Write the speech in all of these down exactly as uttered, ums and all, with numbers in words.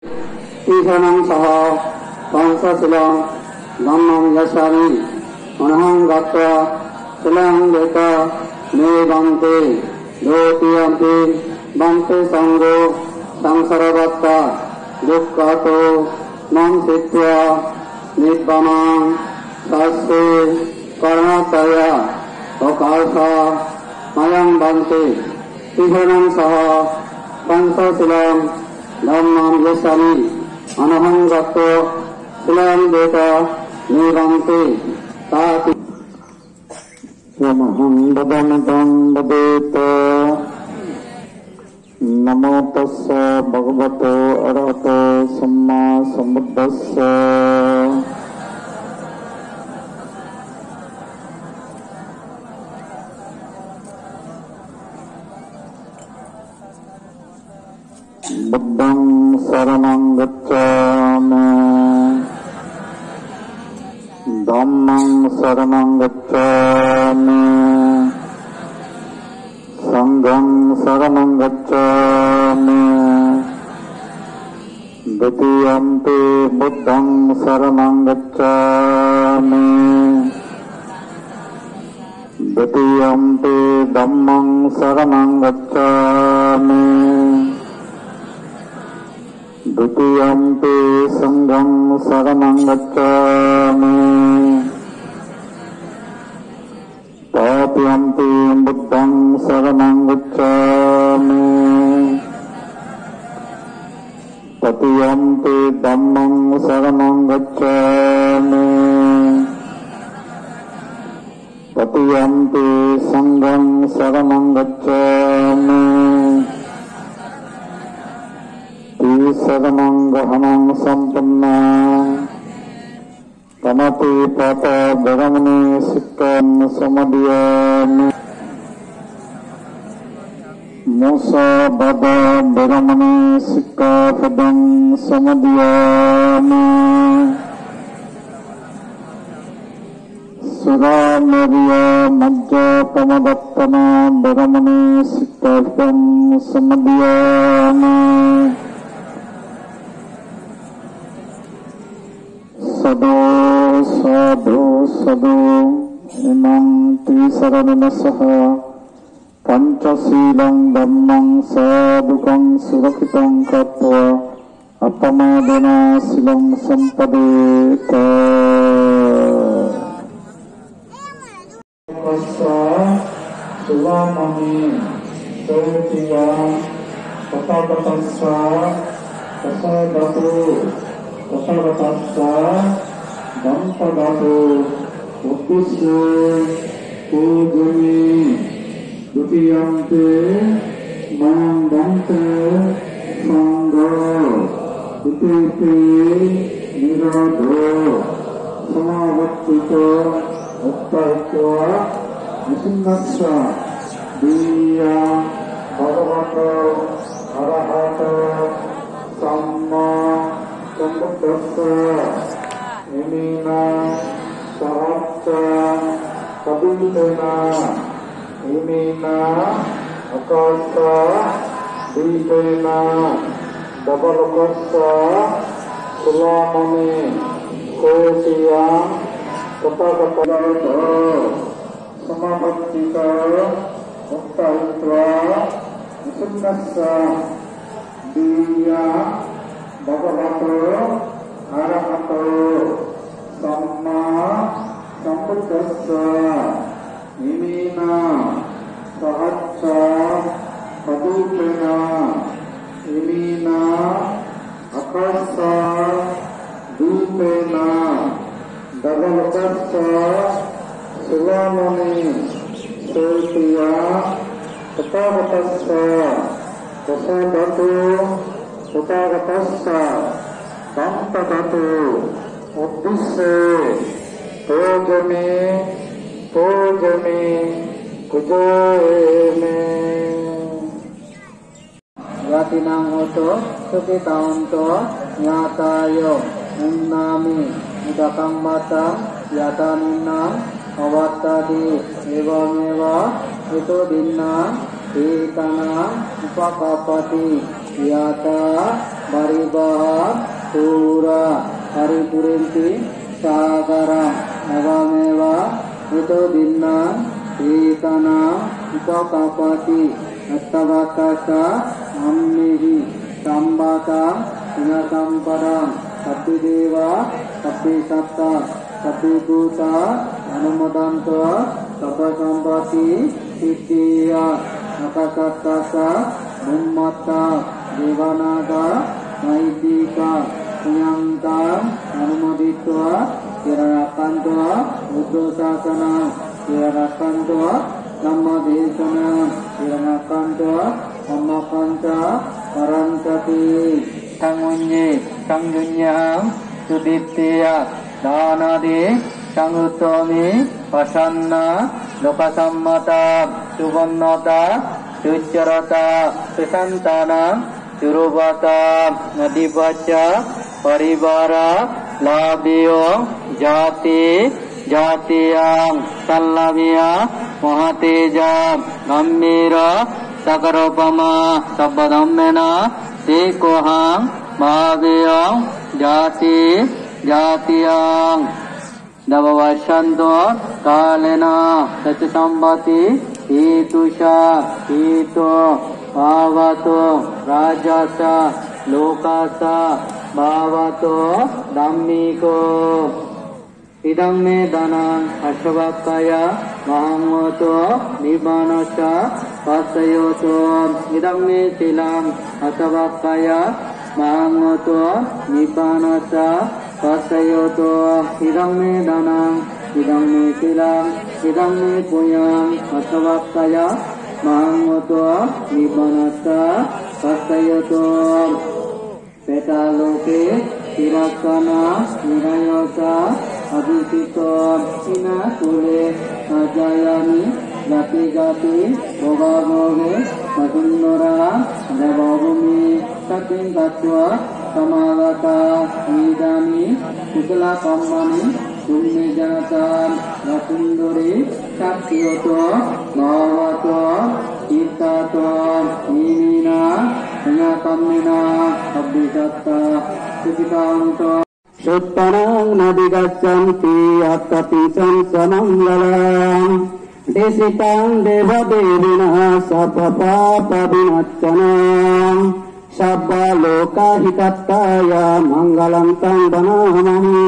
Tisaraṇaṃ saha pañcasīlaṃ dhammaṃ yācāmi, anahāṃ katvā sīlaṃ detha me bhante. Dutiyampi bhante saṅgho saṃsārasabayyattha dukkhāto maṃ tīrtva nibbānāya sacchikaraṇatthāya okāsa mayaṃ bhante. Tisaraṇaṃ saha pañcasīlaṃ dhammaṃ yācāmi, anahāṃ katvā sīlaṃ detha me bhante. Tāti. Yamahaṃ vadāmi taṃ vadetha. Namo tassa bhagavato arahato sammāsambuddhassa. Buddhaṃ saraṇaṃ gacchāmi. Dhammaṃ saraṇaṃ gacchāmi. Saṅghaṃ saraṇaṃ gacchāmi. Dutiyampi buddhaṃ saraṇaṃ gacchāmi. Dutiyampi dhammaṃ saraṇaṃ gacchāmi. Dutiyampi saṅghaṃ saraṇaṃ gacchāmi. Tatiyampi buddhaṃ saraṇaṃ gacchāmi. Tatiyampi dhammaṃ saraṇaṃ gacchāmi. Tatiyampi saṅghaṃ saraṇaṃ gacchāmi. Tisaraṇaṃ gahaṇaṃ sampannaṃ. Pāṇātipātā veramaṇī sikkhāpadaṃ samādiyāmi. Musāvādā veramaṇī sikkhāpadaṃ samādiyāmi. Surāmeraya majjapamādaṭṭhānā veramaṇī sikkhāpadaṃ samādiyāmi. Sādhu, sādhu, sādhu. Imaṃ tisaraṇena saha pañcasīlaṃ dhammaṃ sādhukaṃ surakkhitaṃ katvā appamādena sīlaṃ sampādetha. Lokassa curamani setiyam tathāgatassa pasādhatu tathāgatassa dantadhātu uddisse pūjemi. Dutiyampi mayaṃ bhante saṅgho itipi nirādho samāvattito uṭṭhahitvā nisuṇṇassa viya bhagavato arahato sammāsambuddhassa. Iminā sahassapadīpena, iminā akāsadīpena, dvābalokassa curamani setiyam tathāgatassa samāvattito uṭṭhahitvā nisuṇṇassa viya bhagavato arahato sammāsambuddhassa. Iminā sahassapadīpena, iminā akāsadīpena, dvābalokassa curamani setiyam tathāgatassa pasādhatu tathāgatassa dantadhātu uddisse pūjemi, pūjemi, pūjemi. Ñātīnaṃ hotu sukhitā hontu, ñātayo puññāni udakaṃ bhātaṃ, yathā dinnaṃ pavattati, evameva hetu dinnaṃ petānaṃ upakappati. Yathā Parivāhā pūrā paripūrenti sāgaraṃ, evameva ito dinnaṃ petānaṃ upakappati. Yatthāvaṭṭhassa amhehi sambhataṃ puññasampadaṃ, sabbe devā sabbe sattā sabbe bhūtā anumodantu sabbasampattisiddhiyā. Nakkhattattassa bhummattā devānāgā mahiddhikā puññaṃ taṃ anumoditvā ciraṃ rakkhantu buddhasāsanaṃ, ciraṃ rakkhantu dhammadesanaṃ, ciraṃ rakkhantu mamaṃ parantarantati. Taṃ vuññi taṃ yuññaṃ sudiṭṭhiyā dānādī taṃ uddhaṃ pasannā lokasāmmatā suvaṇṇatā succharatā susantānaṃ surūpatā ādhipaccaparivāralābhyo jāti jātiyaṃ sallābhiyā mahātejā gambhīrasagarūpamā sabbadhammena sīghohaṃ bhāveyaṃ jāti jātiyaṃ. Dvābhāsanto kālena saccasampatti hetu ca hetu bhavato rājassa lokassa bhavato dhammiko. Idaṃ me dānaṃ atthavakkāya mahāṃ uddhaṃ nibbānassa passayuto. Idaṃ me sīlaṃ atthavakkāya mahāṃ uddhaṃ nibbānassa passayuto. Idaṃ me dānaṃ, idaṃ me sīlaṃ, idaṃ me puññaṃ atthavakkāya mahāṃ uddhaṃ nibbānassa passayuto. Petā loke tilakkhaṇā nirāyasā abhijjhito. Hīnā kulesañjāyāmi jāti jāti bhoga bhoge vasundharā devabhūmi. Jātiṃ gatvā samāgatā idāni kusalakammaṇi tumhe janatā vasundhari sakyāto bhavato tiṭṭhato iminā puññakammena sabbe sattā sukhitā hontu. Suttānaṃ nābhigacchanti attapicchaṃ samaṅgalaṃ. Desitaṃ devadevinā sabbapāpavināsanaṃ sabbalokahitattaya maṅgalaṃ taṃ bhaṇāmahe.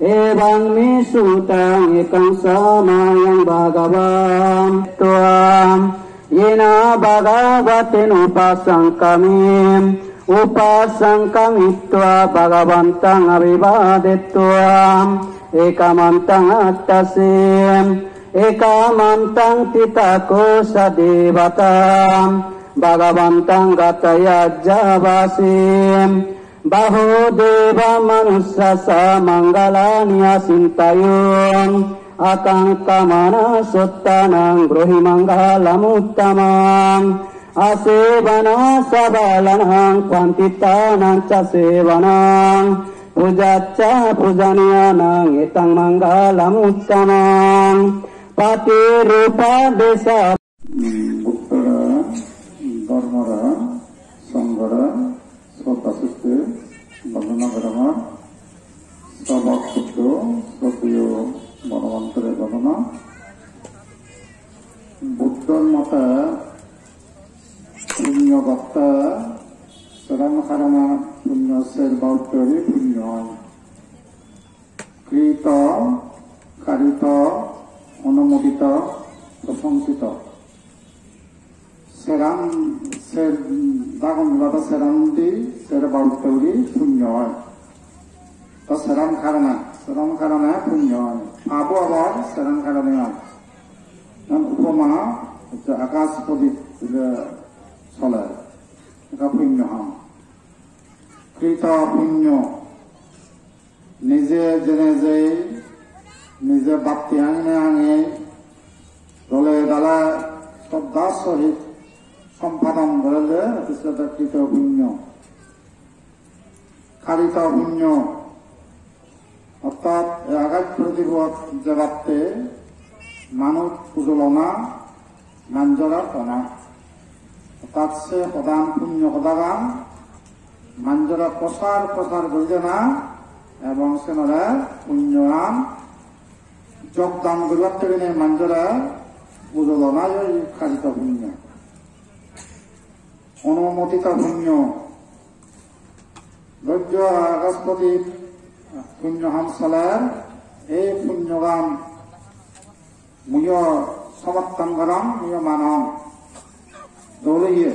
Evaṃ me sutaṃ ekaṃ samayaṃ bhagavā yena bhagavatenupasaṅkami upasaṅkamitvā bhagavantaṃ abhivādetvā ekamantaṃ aṭṭhāsi. Ekamantaṃ ṭhitā kho sā devatā bhagavantaṃ gathāya ajjhavasi. Bahū devā manussā ca maṅgalāni acintayuṃ. Ākaṅkhamānā sotthānaṃ brūhi maṅgalamuttamaṃ. Asevanā ca bālānaṃ paṇḍitānañca sevanā. Pūjā ca pūjanīyānaṃ etaṃ maṅgalamuttamaṃ. Paṭirūpadesā Buddhore, dhormore, songhore sroddha chitte bondona gorongor. Srabok Buddho, sroddheyo Bhagavanore bondona. Buddhor mote punyo gotte seram karone punyo ser ba utte guri punyo oi. Krito, karito, onumodito, proshongsito. Seram, ser, dagon gulada seram di, ser ba utte guri punyo oi. To seram karone, seram karone punyo oi. Pabo abar seram karone oi. Jan upoma, hocche akash prodip dile sole. Ekka punyo ham. Krito punyo. Nije jene jei, nije batti hange hange, dole dale sroddhar sohit sompadon gorile, ete sroddhakrito punyo. Karito punyo, ortat ei agaj prodipot jebatte manuj pujolona, manjore hona. Ortat se hodan punyo hodagan Manjore prosar prosar guri dena ebong senore punyoan jogdan guribatte bine manjore bujolona oi karito punyo. Onumodito punyo. Dojjo Agaspoti punyo ham soler, ei punyogan muiyo somottong gorong, muiyo manong. Dole iye,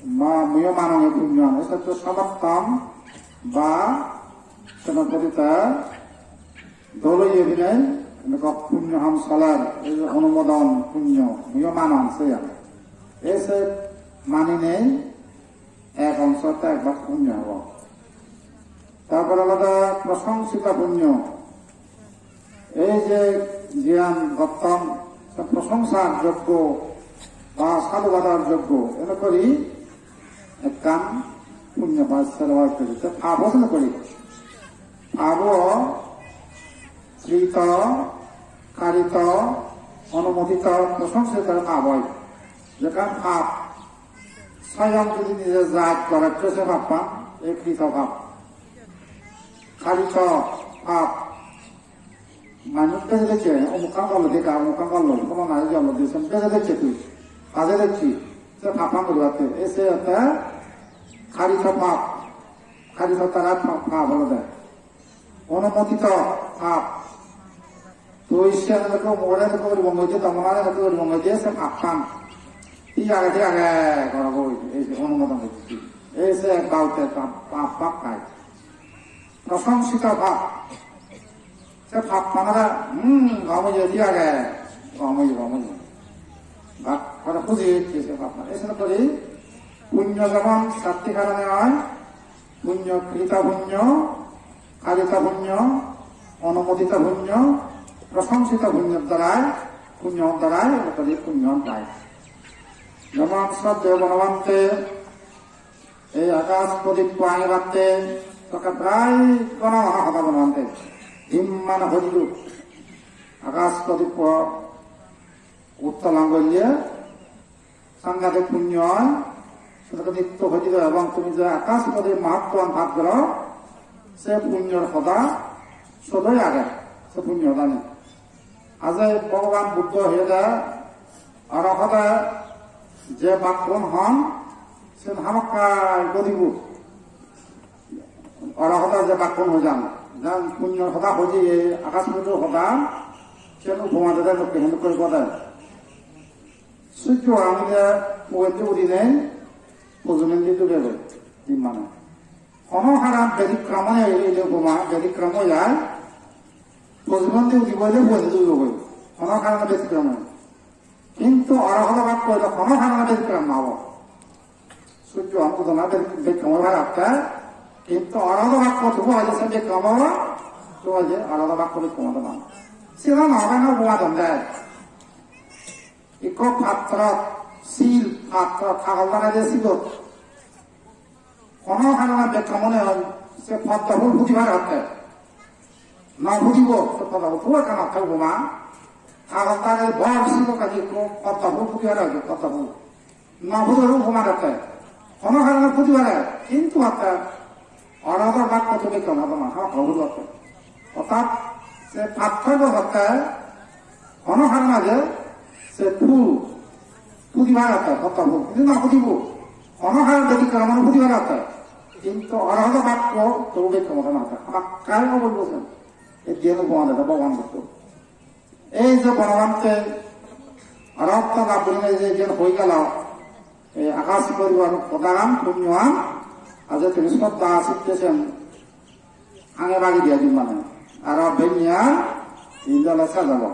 ma muiyo manong ei punyogan. Ei sotto somottong ba senopodita dole iye binei, eneka punyo ham soler, ei je onumodon punyo, muiyo manong seyan. Ei se maninei, ek ongso te ek bak punyo obo. Tarpore olode prosongsita punyo. Ei je jiyan gotton, se prosongsar joggo ba sadhubadar joggo, ene guri ekkan punyo ba sero guri. Te pabo ene guri. Pabo krito, karito, onumodito, prosongsito pab oi. Jekkan pab Soyong judi nije jat gorot se pappan, ei krito pap. Karito pap. Manuj bejei decche, omukkan gorlo de, omukkan gorlo, hono nai jollo de, sen bejei decche tui. Bajei decche, se pappan guribatte. Ei se otte karito pap. Karito tara pap, pap olode. Onumodito pap. Tui siyan ekko mugore ekko guri bongoi de, tomare ekko guri bongoi de, se pappan. Thik age, thik age, goro goi, ei je onumodon gocche. Ei se baute pap, pap, pap khai. Prosongsito pap. Se pappanore, hmm, gom oye, thik age, gom oye, gom oye. Bak, goro huji oye se pappan. Ei se guri, punyo jemon satti karone oi, punyo, krito punyo, karito punyo, onumodito punyo, prosongsito punyor darai, punyor darai, ekadi punyo pai. Jemon sroddheyo Bonobhante, ei Akash Prodip angebatte, tokke prai gono gono hoda Bonobhante. Imman hoidu. Akash Prodip uttolan golle, Sanghatik punyo oi, sedokke nitto hoide do, ebong tumi je Akash Prodip mahatmyan pat goro, se punyor hoda sodoi age, se punyo hodani. Aje Bhogoban Buddho hoyede, orohote je bakkun hon, sen hamakkai godibo. Orohote je bakkun hoijan, jan punyor hoda hoide, Akash Prodip hoda, sen upoma dede lokke hendokke gode. Sujjo amile mugendi udinei, pojumendi dubegoi, dimmane. Hono haran betikkrom oi, ei je upoma, betikkrom oi jai, pojumendi udibo oile mugendi dubegoi. Hono haran betikkrom oi. Kintu orohoto bakko oile hono haran betikkrom no obo. Sujjo amudona bek-, bekkom oi paratte, kintu orohoto bakko tubo hoide se bekkom obo, tubo hoide orohoto bakko bekkom obo na. Sira no hobe na upoma don de. Ikko patro, sil, patro, tagol dare de silot. Hono karone bekkom mone oi, se poddo phul pudi paratte. No pudibo, se poddo phul, phul ekkan otte upoma. Tagol dare bor silot kaji ikko poddo phul pudi paratte, poddo phul. No pudor upoma dette. Hono karone pudi pare, kintu hotte orohotor bakko tumi bekkom obo na, ha, hobor dette. Orthat se pattor hotte hono karone je se phul pudi pare hotte, hotte phul. Kintu no pudibo. Hono karone betikkrom mane pudi pare hotte. Kintu orohotor bakko tumi bekkom obo na, hamakkai obo sen. Ei diyen upoma dede Bhogoban Buddho. Ei je Bonobhante orohotto lab gurinei je jen hoi gelo, ei Akash Prodipor hodagan, punyoan, aje tumi sroddha chitte sen ange bagi diya dimmane. Aro benya, indi ole sej obo.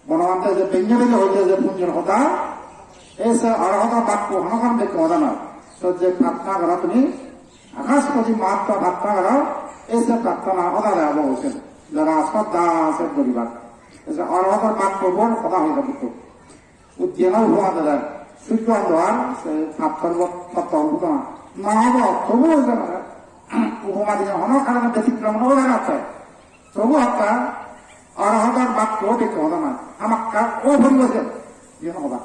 Bonobhante je benya benya hoide je punyor hoda, ei se orohoto bakko hono hon bekkom hoda noi. So je prarthona goro tumi, Akash Prodip mahatmya prarthona goro, ei se prarthona hodare obo hoichche. Jara sroddha se guribar. Ei je orohotor bakko bor hoda hoide Buddho. Uddiyana upoma dede. Sujjo andoar, se pattor bo-, pattor upoma. No obo, tobu hoide na. Upoma diye hono karone betikkrom no oi paratte. Tobu hotte, orohotor bakko bekkom hoda noi. Hamakkai oporiborjon. Iyen hoda.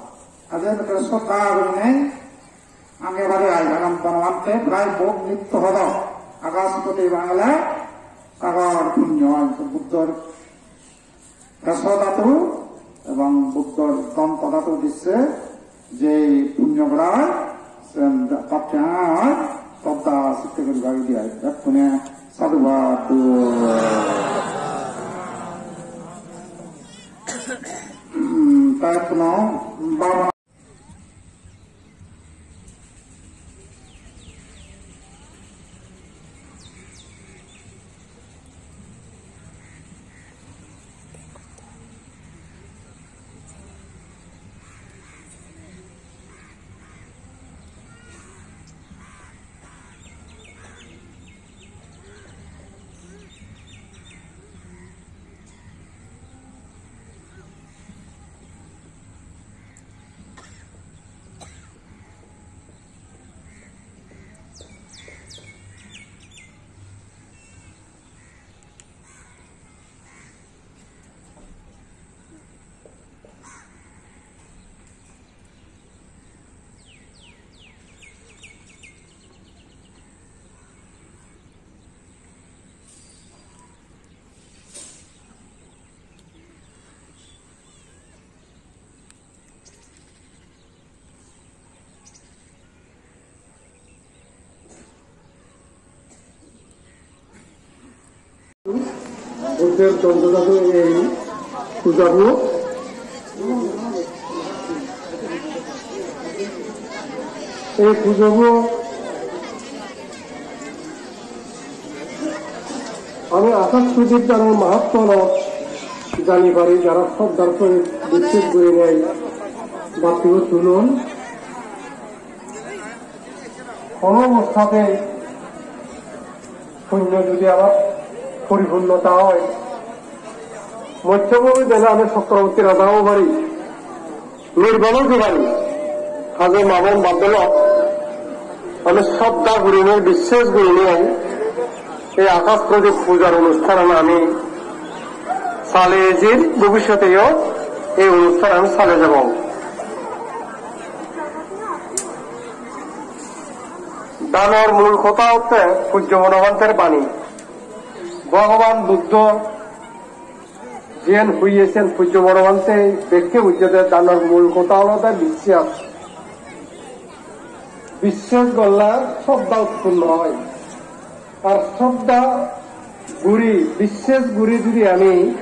Aje bekkom sroddha gurinei, Angebare ai karon Bonobhante prai bhog nitto hodo. Akaspoti bangale sagor punyo oi Buddhor Teso dhatu ebong Buddhor donto dhatu disse je punyo gorai, sen patte ai, sroddha chitte guri bhagi di ai. Bekkune sadhubad. Hmm, ta ekkuno bhabona Buddhor donto dhatu ei pujabo. Ei pujabo ami Akaspoti danor mahatmyoloi jani pari, jara sroddhar sohit bicches gurinei batti tulon. Hono obosthatei punyo jodi amar poripurnota oi, mokkho bhobe dele ami Chakraborti raja obo pari, nirban obo pari. Haje ma bon bap bhei lok, ami sroddha gurinei, bicches gurinei ei Akaspoti pujar onusthanan ami salei ejir, bobissoteyo ei onusthan ami salei jebong. Danor mul hoda hotte pujjo Bonobhanter bani. Bhogoban Buddho jiyen hoiye siyen pujjo Bonobhante bekke bujjede danor mul hoda olode bicches. Bicches golle sroddha utponno oi. Ar sroddha guri, bicches guri jodi ami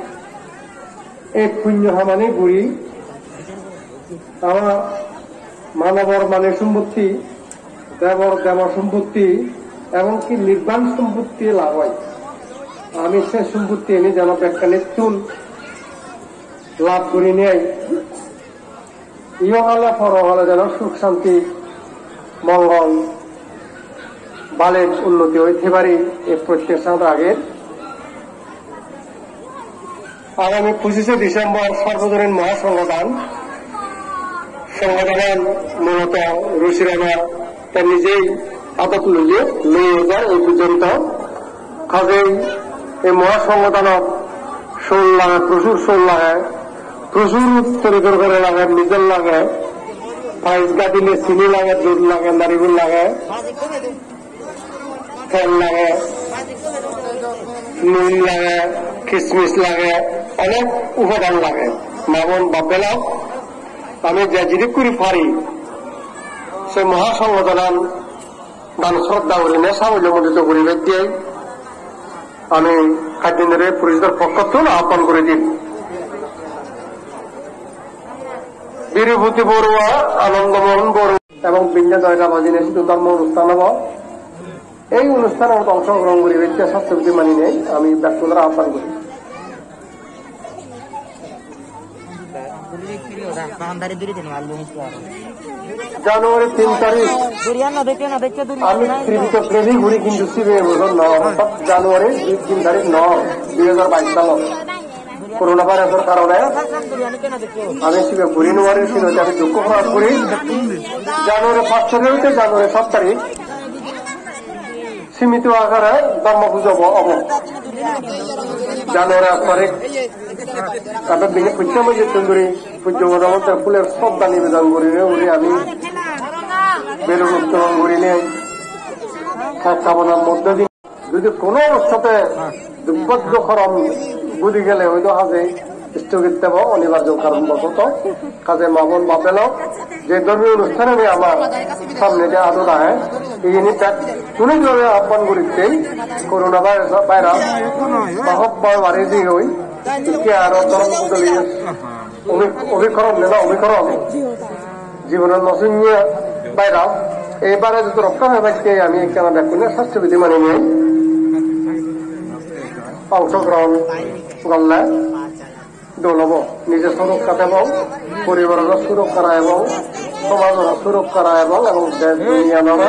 ei punyo hamani guri, ama manobor mani sompotti, debor debo sompotti, ebong ki nirban sompotti lab oi. Ami se sompotti ani jeno bekkanittun lab gurinei iyohale porohale jeno suk santi, mongol, balen unnoti oi thei pari, ei protyasha agey. Agami pochishe December Sarbojonin Mohasonghodan, songhodanan muloto Rusi Rana te nijei adot loye, loye jai ei porjonto. Hajei ei Mohasonghodanot sul lage, prochur sul lage, prochur teri torkari lage, mijol lage, pais gadile sini lage, dud lage, narigul lage, tel lage, nun lage, kismis lage, onek upadan lage. Ma bon bap bhei lok, ami je jidik guri pari, se Mohasonghodanan dan sroddha gurinei sabollo mondito guribatte ami Kattindere porisidor pokkottun ahban guri dim. Biribhuti Borua, Anandamohan Borua ebong Binno Doira bajinei sidu dhormo onusthan obo. Ei onusthanot ongshogrohon guribatte sotsobuddhi maninei ami bekkunore ahban guri. January tin tarik. Ami Tripitaka premi guri, hintu sibe ebojor no, orthat January tin tarik no, dui hajar bais salot. Corona virusor karone ami sibe guri no pari, sibe ami dukko prokash guri. January pach tarik hoite January sat tarik simito akare dhormo pujo obo, obo. January aat tarik, tattun dine pujjo mojettun duri, pujjo mojettun duri phuler sroddha nibedan gurinei uri ami Belun uttolon gurinei, ek bhabonar moddhe di jodi kono obostate durbhagyo korom ghudi gele hoito haje sthogit thebo onibarjo karon bosoto. Haje ma bon bap bhei lok, je dhormiyo onusthanani amar samnedi adot ahe, iyeni bekkune jone ahban guritte corona virus, virus mahammari jiyegoi, ikke aro dhormo bodoliye. Omi-, Omicron ne na Omicron? Jibonot no sunye virus. Ei virus-ottun rokka pebatte ami ekkena bekkune sastho bidhi mani nei. Ongshogrohon gorle dol obo. Nije surokka thebo, poribaror surokka ragebo, somajor surokka ragebo, ebong desh duniyanor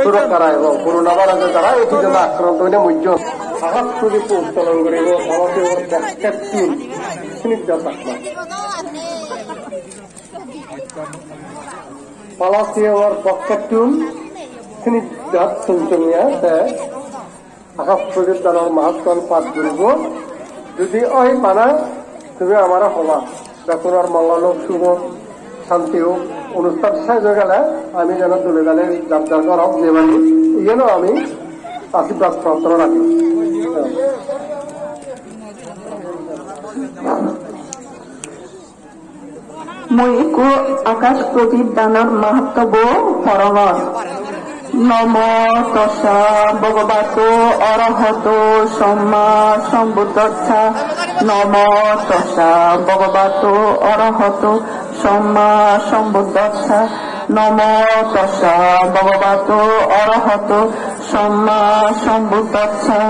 surokka ragebo. Corona virus-e jara ei pojjonto akranto oinei mojjon. Akash prodip uttolon guribo, Bharatiyor pokkettun. Sinidda Chakma. Palasiyor pokkettun Sinidda Chakma te Akash prodip danor mahatmyan pat guribo. Jodi oi pana, tumi amare hoba. Bekkunor mongol hok, suk hok, santi hok. Onusthan sej oi gele ami jeno dole dale jar jar ghorot jei pari. Iyeno ami ashirbad prarthona ragi. Mui ekku Akash prodip danor mahatmybo porongor. Namo tassa bhagavato arahato samma sambuddhassa. Namo tassa bhagavato arahato samma sambuddhassa. Namo tassa bhagavato arahato samma sambuddhassa.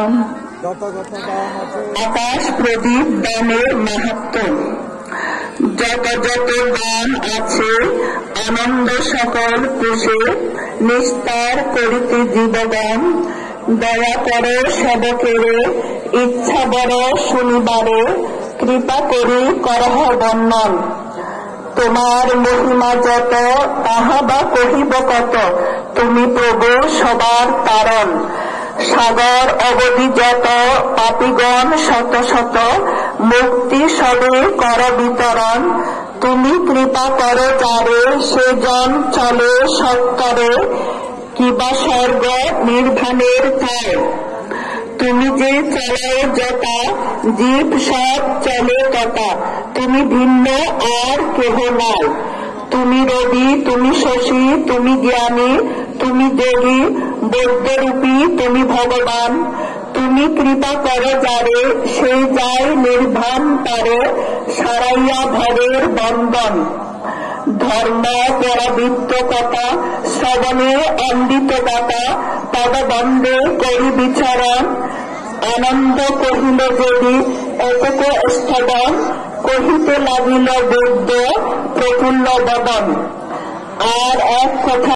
Akash prodip danor mahatmyo। যত যত দান আছে আনন্দ সকল কোষে নিস্তার করিতে জীবগণ। দয়া করো সেবকেরে ইচ্ছা বড় শুনিবারে, কৃপা করি করহ বর্ণন। তোমার মহিমা যত, তাহা বা কহিব কত, তুমি প্রভু সবার তারণ। সাগর অবধি যত, পাপীগণ শত শত, মুক্তি সবে কর বিতরণ। তুমি কৃপা করো যারে, সে জন চলে সত্তরে, কিবা স্বর্গ নির্বাণের পর। তুমি যে চালাও যথা, জীব সব চলে তথা। তুমি ভিন্ন আর কেহ নাই। তুমি রবি, তুমি শশী, তুমি জ্ঞানী, তুমি যোগী, বৈদ্যরূপী, তুমি ভগবান। তুমি কৃপা করো যারে, সেই যায় নির্বাণ পারে, সারাইয়া ভবের বন্ধন। ধর্ম পরাবৃত্ত কথা, শ্রবণে অমৃত কথা, পদবন্ধে করি বিচরণ। আনন্দ কহিল যদি এতক স্তবন, কহিতে লাগিল বুদ্ধ প্রফুল্ল বদন। আর এক কথা